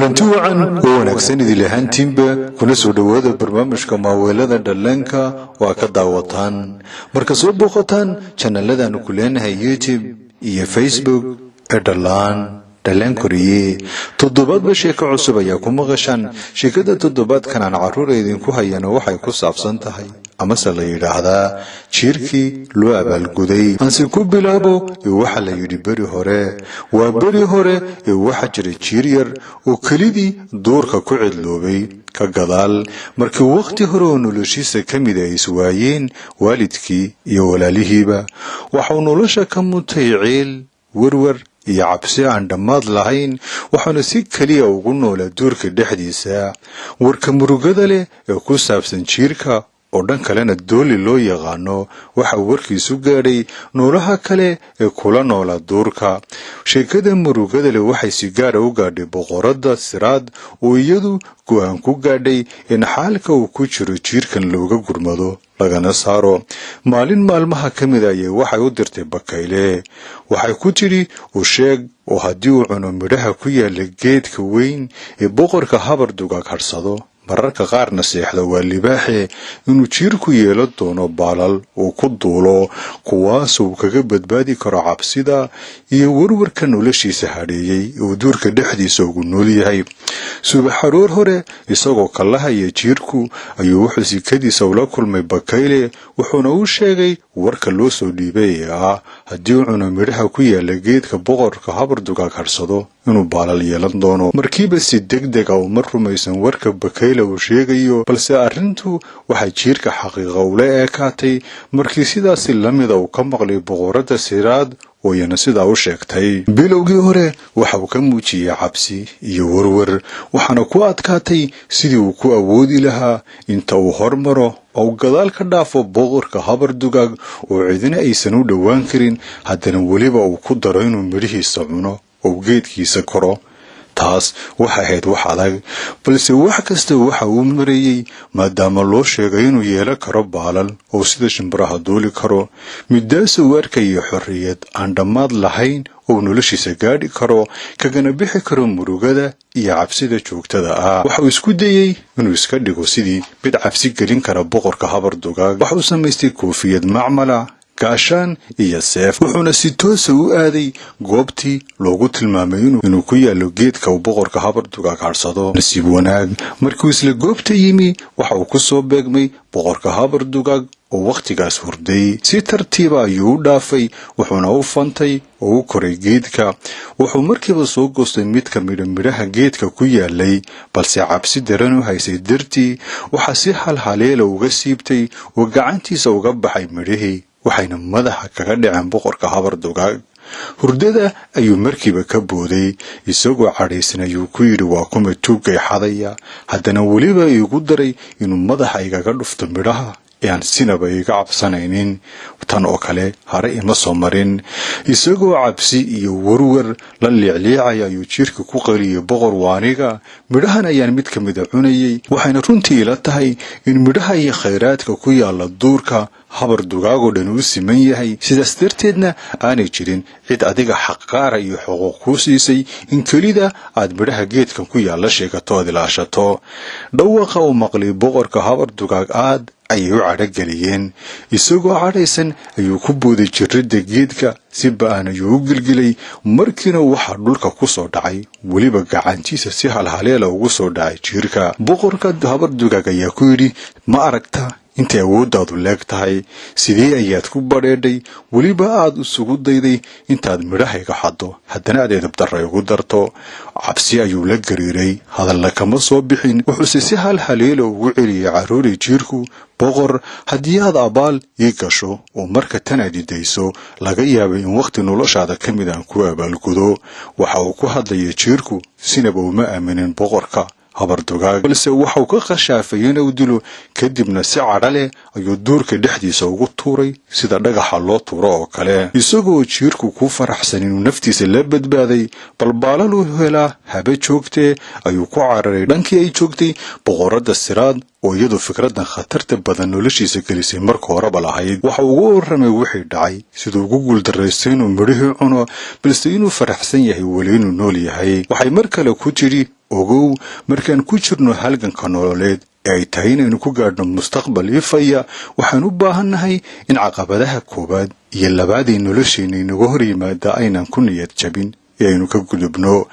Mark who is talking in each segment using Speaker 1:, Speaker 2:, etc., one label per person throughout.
Speaker 1: Kulanti wacan oo wanaagsan idil ahaantiinba, kuna soo dhowaada barnaamijka Maaweelada Dhallaanka oo aa ka daawataan marka soo booqataan channeladaanu ku leenahay YouTube iyo Facebook ee Dhallaan Dhallaan Koriye. Toddobaadba sheeko cusub ayaa ku maqashaan. Sheekada toddobaadkan aan carruur idinku hayana waxay ku saabsan tahay, amase la yidhaahdaa, Jiirkii Loo Abaalguday. Anse ku bilaabo ee waxaa la yidhi, beri hore waa beri hore ee waxaa jiray jiir yar oo kelidii duurka ku cidloobay, ka gadaal markii wakhti hore oo noloshiisa ka mida ay iswaayeen waalidkii iyo walaalihiiba. Waxauu nolosha ka mutay ciil, werwer iyo cabsi aan dhammaad lahayn, waxaana si keliya ugu noolaa duurka dhexdiisa. Warka murugada leh ee ku saabsan jiirka, oo dhan kalena Dooli loo yaqaano, waxa uu warkiisu gaadhay noolaha kale ee kula noolaa duurka. Sheekada murugada leh waxay si gaara u gaadhay Boqoradda Siraad, oo iyadu go'aan ku gaadhay in xaalka uu ku jiro jiirkan looga gurmado lagana saaro. Maalin maalmaha ka mid ayay waxay u dirtay bakayle. Waxay ku tidhi, u sheeg oo haddii uu cuno midhaha ku yaala geedka weyn ee boqorka Habar Dugaag hadhsado, mararka qaarna seexdo, waa libaaxe, inuu jiirku yeelan doono baalal uu ku duulo, kuwaas uu kaga badbaadi karo cabsida iyo warwarka noloshiisa hadheeyey uu duurka dhexdiisa ugu nool yahay. Subax aroor hore, isagoo kallahaya jiirku, ayuu wuxuu sikadiisa ula kulmay bakayle, wuxuuna u sheegay warka loo soo dhiibay ee ah haddii uu cuno midhaha ku yaala geedka boqorka Habar Dugaag hadhsado inuu baalal yeelan doono. Markiiba si deg deg a uma rumaysan warka bakayle uu sheegayo, balse arrintu waxay jiirka xaqiiqa ula eekaatay markii sidaasi lamida uu ka maqlay Boqoradda Siraad oo iyana sidaa u sheegtay. Bilowgii hore waxa uu ka muujiyey cabsi iyo warwar, waxaana ku adkaatay sidii uu ku awoodi lahaa inta uu hormaro oo gadaal ka dhaafo boqorka Habar Dugaag oo cidina aysan u dhowaan karin, haddana weliba uu ku daro inuu midhihiisa cuno oo geedkiisa koro. Taas waxay ahayd wax adag, balse wax kasta waxa uu mareeyey maadaama loo sheegay inuu yeelan karo baalal oo sida shimbiraha duuli karo, midaas uu arkayay xorriyad aan dhammaad lahayn oo noloshiisa gaadhi karo, kagana bixi karo murugada iyo cabsida joogtada ah. Waxa uu isku dayey inuu iska dhigo sidii mid cabsi gelin kara boqorka Habar Dugaag. Waxa uu samaystay koofiyad macmala, gaashaan iyo seef, wuxuuna si toosa u aaday goobtii loogu tilmaamay inuu ku yaallo geedka uu boqorka Habar Dugaag hadhsado. Nasiib wanaag, markuu isla goobta yimi, waxa uu ku soo beegmay boqorka Habar Dugaag oo wakhtigaas hurday. Si tartiiba ayuu u dhaafay, wuxuuna u fantay oo u koray geedka. Wuxuu markiiba soo goostay mid ka midha midhaha geedka ku yaalay, balse cabsi daran u haysay dartii waxaa si halhaleela uga siibtay oo gacantiisa uga baxay midhihii, waxayna madaxa kaga dhaceen boqorka Habar Dugaag. Hurdada ayuu markiiba ka booday. Isagoo cadhaysan ayuu ku yidhi, "Waa kuma tuugay xadaya, haddana weliba iigu daray inuu madaxa igaga dhufto midhaha ee aan sinaba iga cabsanaynin? Tan oo kale hare ima soo marin." Isagoo cabsi iyo warwar la liicliicaya ayuu jiirka ku qaliyey, "Boqor, waaniga midhahan ayaan mid ka mida cunayey, waxayna runtii ila tahay in midhaha iyo khayraadka ku yaalla duurka Habar Dugaagoo dhan uu siman yahay, sidaas darteedna aanay jirin cid adiga xaqgaara iyo xuquuq kuu siisay in kelida aad midhaha geedkan ku yaalla sheegato ood ilaashato." Dhawaqa uu maqlay boqorka Habar Dugaag aad ayay u cadhogeliyeen. Isagoo cadhaysan ayuu ku booday jirridda geedka, si ba'an ayuu u gilgilay. Markiina waxaa dhulka ku soo dhacay, weliba gacantiisa si halhaleela ugu soo dhacay jiirka. Boqorka Habar Dugaag ayaa ku yidhi, "Ma aragta intay awooddaadu leeg tahay? Sidee ayaad ku badheedhay, weliba aad isugu dayday intaad midhahayga xaddo, haddana aad edabdarra igu darto?" Cabsi ayuu la gariiray, hadalla kama soo bixin, wuxuuse si hal haleela ugu celiyey carruuray jiirku, "Boqor, haddii aad abaal ii gasho oo marka tan aad idayso, laga yaabay in wakhti noloshaada ka mid aan ku abaalgudo." Waxa uu ku hadlayay jiirku sinaba uma aaminin boqorka Habar Dugaag, balse waxau ka khashaafay inuu dilo. Kadibna si cadho leh ayuu duurka dhexdiisa ugu tuuray sida dhagaxa loo tuuro oo kale. Isagoo jiirku ku faraxsan inuu naftiisa la badbaaday, balbaalal u helaa haba joogtee, ayuu ku cararay dhankii ay joogtay Boqoradda Siraad, oo iyadu fikradan khatarta badan noloshiisa gelisay marka horeba lahayd. Waxa ugu warramay wixii dhacay, siduu ugu guuldaraystay inuu midhihii cuno, balse inuu faraxsan yahay weli inuu nool yahay. Waxay mar kale ku tidhi, Ogow, markaan ku jirno halganka nololeed ee ay tahay inaynu ku gaadhno mustaqbal ifaya, waxaan u baahannahay in caqabadaha koowaad iyo labaad ee nolosheenna inaga hor yimaada aynan ku niyad jabin ee aynu ka gudubno.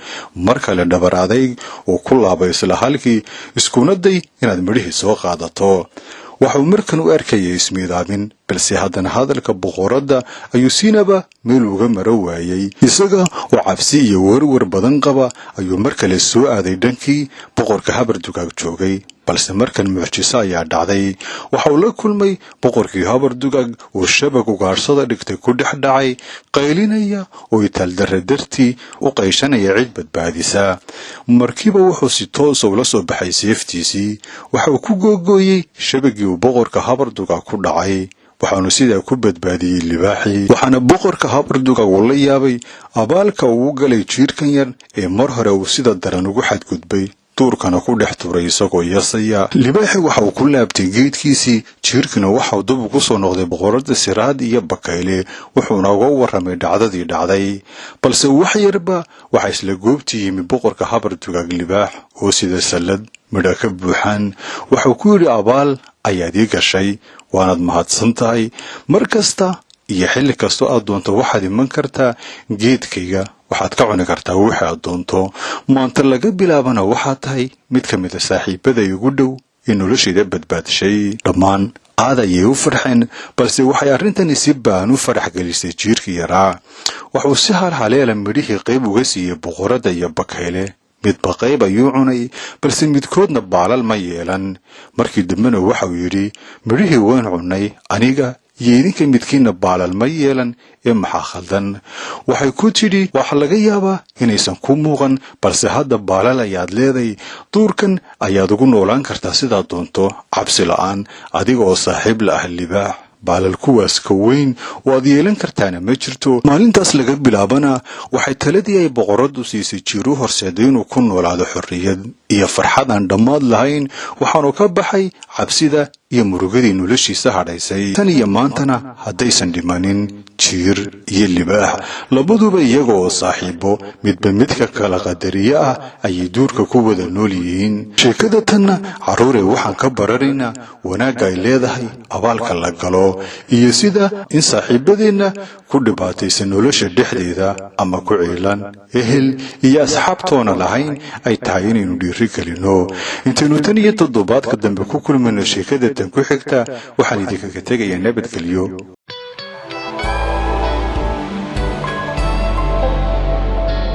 Speaker 1: Mar kale dhabar adayg oo ku laaba isla halkii, iskuna day inaad midhihii soo qaadato. Waxauu markan u arkayay ismiidaamin, balse haddana hadalka boqoradda ayuu siinaba meel uga maro waayey. Isaga oo cabsi iyo werwer badan qaba ayuu mar kale soo aaday dhankii boqorka Habar Dugaag joogay, balse markan mucjiso ayaa dhacday. Waxa uu la kulmay boqorkii Habar Dugaag oo shabag ugaadhsada dhigtay ku dhex dhacay, qaylinaya oo itaaldarre dartii u qayshanaya cid badbaadisa. Markiiba wuxuu si toosa ula soo baxay seeftiisii. Waxa uu ku googooyey shabagii uu boqorka Habar Dugaag ku dhacay, waxaanu sidaa ku badbaadiyey libaaxii. Waxaana boqorka Habardugaag uu la yaabay abaalka uu galay jiirkan yar ee mar hore uu sida daran ugu xadgudbay, duurkana ku dhex turay isagoo yasaya. Libaaxi waxa uu ku laabtay geedkiisii, jiirkina waxauu dib ugu soo noqday boqoradda Siraad iyo Bakayle, wuxuuna uga warramay dhacdadii dhacday. Balse wax yarba waxaa isla goobtii yimi boqorka Habardugaag libaax oo sida sallad midha ka buuxaan. Waxuu ku yidhi: "Abaal ayaad ii gashay, waanaad mahadsan tahay. Mar kasta iyo xilli kastoo aad doonto waxaad iman kartaa geedkayga, waxaad ka cuni kartaa wixii aad doonto. Maanta laga bilaabana waxaad tahay mid ka mid a saaxiibada igu dhow ee noloshayda badbaadshay." Dhammaan aad ayay u farxeen, balse waxay arrintani si baan u farax gelisay jiirkii yaraa. Waxuu si halhaleela midhihii qayb uga siiyey boqoradda iyo Bakayle. Midba qayb ayuu cunay, balse midkoodna baalal ma yeelan. Markii dambena waxauu yidhi: "Midhihii waan cunnay aniga iyo idinka, midkiinna baalal ma yeelan ee maxaa khaldan?" Waxay ku tidhi: "Waxaa laga yaabaa inaysan ku muuqan, balse hadda baalal ayaad leeday. Duurkan ayaad ugu noolaan kartaa sidaad doonto cabsi la'aan, adiga oo saaxiib la ah libaax. Baalal kuwaas ka weyn oo aad yeelan kartaana ma jirto." Maalintaas laga bilaabana waxay taladii ay boqoraddu siisay jiiru horseeday inuu ku noolaado xorriyad iyo farxad aan dhammaad lahayn, waxaanu ka baxay cabsida iyo murugadii noloshiisa hadhaysay. Tan iyo maantana haddaysan dhimanin, jiir iyo libaax labaduba iyaga oo saaxiibo, midba midka kala qadariye ah, ayay duurka ku wada nool yihiin. Sheekada tanna, carruuree, waxaan ka baranaynaa wanaagga ay leedahay abaalka la galo iyo sida in saaxiibadeenna ku dhibaataysan nolosha dhexdeeda ama ku ciilan ehel iyo asxaabtoona lahayn ay tahay inaynu dhiiri gelinno. Intaynu tan iyo toddobaadka dambe ku kulmayno sheekada tan ku xigta, waxaan idinkaga tegayaa nabadgelyo.